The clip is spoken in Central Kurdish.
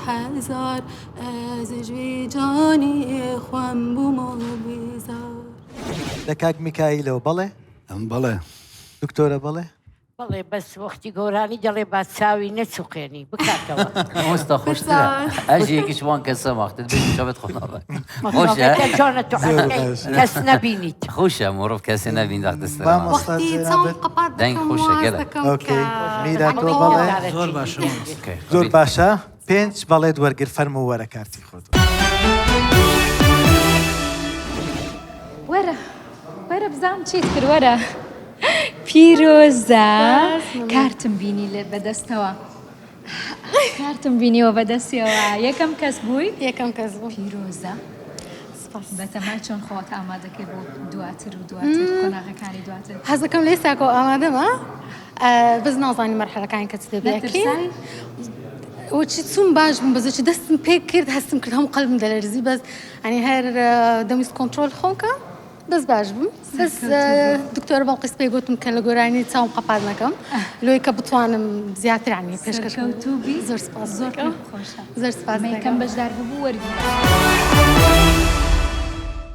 هەزار ئەز ژ وی جانی خوەم بوومە بێزار. لە کاک میکایلەوە بەڵێ؟ بەڵێ. دکتۆرە بەڵێ؟ بەڵێ بەس وەختی گۆرانی دەڵێ با چاوی نەچوقێنی بکاتەوە. مامۆستا خۆشترە ئەژ یەکیش وان کەسە وەختت بێ چاوت خۆ نابە خۆشە چۆنە تۆ کەس نەبینیت خۆشە مرۆڤ کەسێ نەبین دەخ دەستە مامۆستا جەنابت دەنگ خۆشە گەلە ئۆکەی میرا تۆ بەڵێ زۆر باشە زۆر باشە پێنج بەڵێت وەرگر فەرموو وەرە کارتی خۆت. وەرە وەرە بزانم چیت کرد وەرە پیرۆزە کارتم بینی لێ بەدەستەوە کارتم بینیوە بەدەستیەوە یەکەم کەس بووی یەکەم کەس بوو پیرۆزە بەتەمای چۆن خۆت ئامادەکەی بۆ دواتر و دواتر قۆناغەکانی دواتر حەزەکەم لە ئێستاکەوە ئامادەمە بەس نازانی مەرحەلەکانی کە چ دەبێت وچی چون باش بووم بەس وچی دەستم پێ کرد هەستم کرد هەموو قەلبم دەلەرزی بەس ئەنی هەر دەمویست کۆنترۆل خۆم کە بەس باش بووم بەس دکتۆر بەڵقیس پێی گوتم کە لە گۆرانی چاوم قەپات نەکەم لۆی کە بتوانم زیاتر عنی پێشکەش سەرکەوتوو بی زۆر سپاس زۆر دەکەم. پێم خۆشە زۆر سپاس مەیکەم دەکەم. بەشدار ببوو وەرگیرا.